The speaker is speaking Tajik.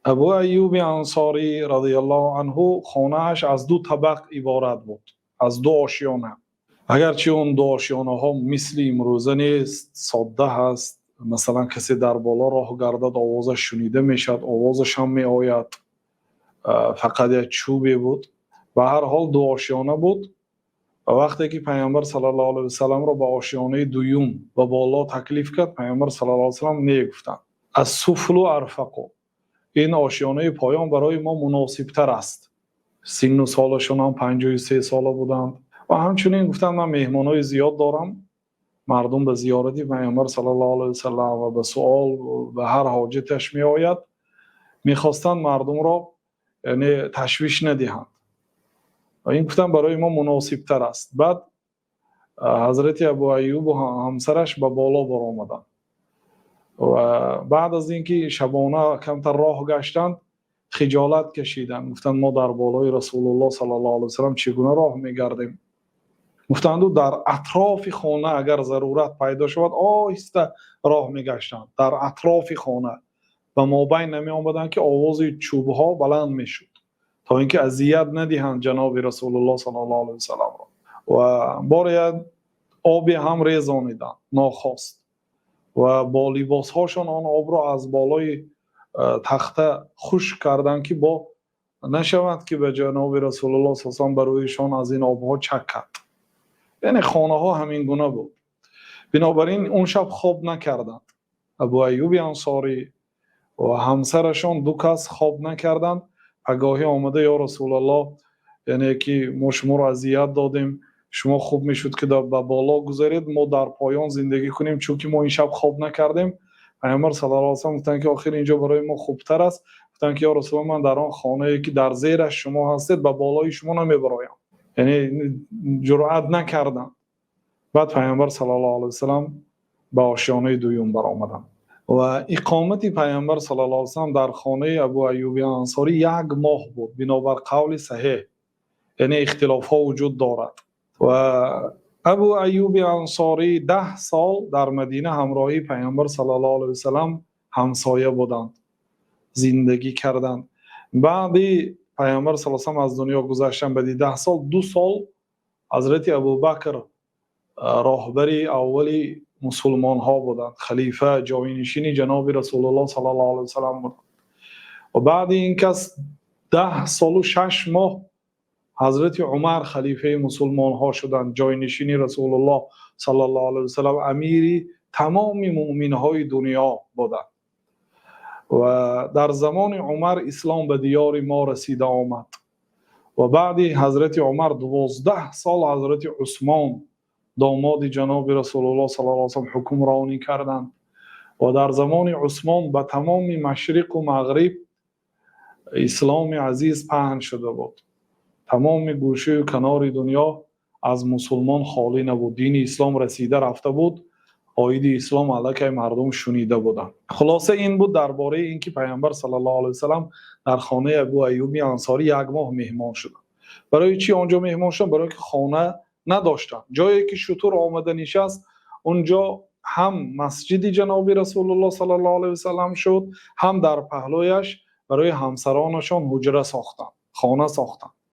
Абу Айюби Ансорӣ розияллоҳу анҳу хонааш аз ду табақ иборат буд, аз ду ошёна. Агарчи он ду ошёнаҳо мисли имрӯза нест, содда ҳаст. Масалан, касе дар боло роҳ гардад, овозаш шунида мешавад, овозаш ҳам меояд. Фақат як чӯбе буд. Ба ҳар ҳол, ду ошёна буд ва вақте ки Паёмбар саллаллоҳу алайҳи васаллам ро ба ошёнаи дуюм, ба боло таклиф кард, Паёмбар саллаллоҳу алайҳи васаллам не гуфтанд. السفل أرفق, ин ошёнаи поён барои мо муносибтар аст. Синну солашон ҳам 53 сола буданд ва ҳамчунин гуфтанд: ман меҳмонҳои зиёд дорам. Мардум ба зиёрати Паёмбар саллаллоҳу алайҳи васаллам ва ба суол, ба ҳар ҳоҷаташ меояд. Мехостанд мардумро, яъне, ташвиш надиҳанд ва ин гуфтанд барои мо муносибтар аст. Баъд ҳазрати Абу Аюбу ҳамсараш ба боло баромаданд ва баъд аз инки шабона камтар роҳ гаштанд, хиҷолат кашиданд. Гуфтанд: мо дар болои Расулуллоҳ саллаллоҳу алайҳи васаллам чӣ гуна роҳ мегардем? Гуфтанду дар атрофи хона агар зарурат пайдо шавад, оҳиста роҳ мегаштанд дар атрофи хона, ба мобайн намеомаданд, ки овози чӯбҳо баланд мешуд, то ин ки азият надиҳанд ҷаноби Расулуллоҳ саллаллоҳу алайҳи васалламро. Ва боре як обе ҳам резониданд нохост ва бо либосҳошон он обро аз болои тахта хушк карданд, ки бо нашавад, ки ба ҷаноби Расулуллоҳ саллаллоҳу алайҳи ба рӯишон аз ин обҳо чакад. Яъне хонаҳо ҳамин гуна буд. Бинобар ин он шаб хоб накарданд. Абу Аюби Ансорӣ ва ҳамсарашон, ду кас хоб накарданд. Пагоҳӣ омада: ё Расулаллоҳ, яъне ки мо шуморо азият додем, шумо хуб мешуд, ки ба боло гузаред, мо дар поён зиндагӣ кунем, чунки мо ин шаб хоб накардем. Паёмбар саллаллоҳу алайҳи васаллам гуфтанд, ки охир инҷо барои мо хубтар аст. Гуфтанд, ки ё Расулаллоҳ, ман дар он хонае, ки дар зераш шумо ҳастед, ба болои шумо намебароям. Яъне ҷуръат накарданд. Баъд Паёмбар саллаллоҳу алайҳи васаллам ба ошёнаи дуюм баромаданд ва иқомати Паёмбар саллаллоҳу алайҳи васаллам дар хонаи Абу Аюби Ансорӣ як моҳ буд, бинобар қавли саҳеҳ, яъне ихтилофҳо вуҷуд дорад. Ва Абу Аюби Ансорӣ 10 сол дар Мадина ҳамроҳии Паёмбар саллаллоҳу алайҳи васаллам ҳамсоя буданд, зиндагӣ карданд. Баъди Паёмбар саллаллоҳу алайҳи васаллам аз дунё гузаштан, баъди 10 сол, 2 сол ҳазрати Абубакр роҳбари аввали мусулмонҳо буданд, халифа, ҷойнишини ҷаноби Расулуллоҳ саллаллоҳу алайҳи васаллам буданд. Ва баъди ин кас 10 солу 6 моҳ ҳазрати Умар халифаи мусулмонҳо шуданд, ҷойнишини Расулуллоҳ саллаллоҳу алайҳи васаллам, амири тамоми муъминҳои дунё буданд. Ва дар замони Умар ислом ба диёри мо расида омад. Ва баъди ҳазрати Умар 12 сол ҳазрати Усмон, домоди ҷаноби Расулуллоҳ саллаллоҳу алайҳи васаллам, ҳукмронӣ карданд. Ва дар замони Усмон ба тамоми машриқу мағриб исломи азиз паҳн шуда буд. Тамоми гӯшаю канори дунё аз мусулмон холӣ набуд. Дини ислом расида рафта буд, оиди ислом аллакай мардум шунида буданд. Хулоса, ин буд дар бораи ин ки Паёмбар саллаллоҳу алайҳи васаллам дар хонаи Абу Аюби Ансорӣ як моҳ меҳмон шуданд. Барои чӣ он ҷо меҳмон шуданд? Барои ки хона надоштанд. Ҷое ки шутур омада нишаст, он ҷо ҳам масҷиди ҷаноби Расулуллоҳ саллаллоҳу алайҳи васаллам шуд, ҳам дар паҳлӯяш барои ҳамсаронашон ҳуҷра сохтанд, хона сохтанд.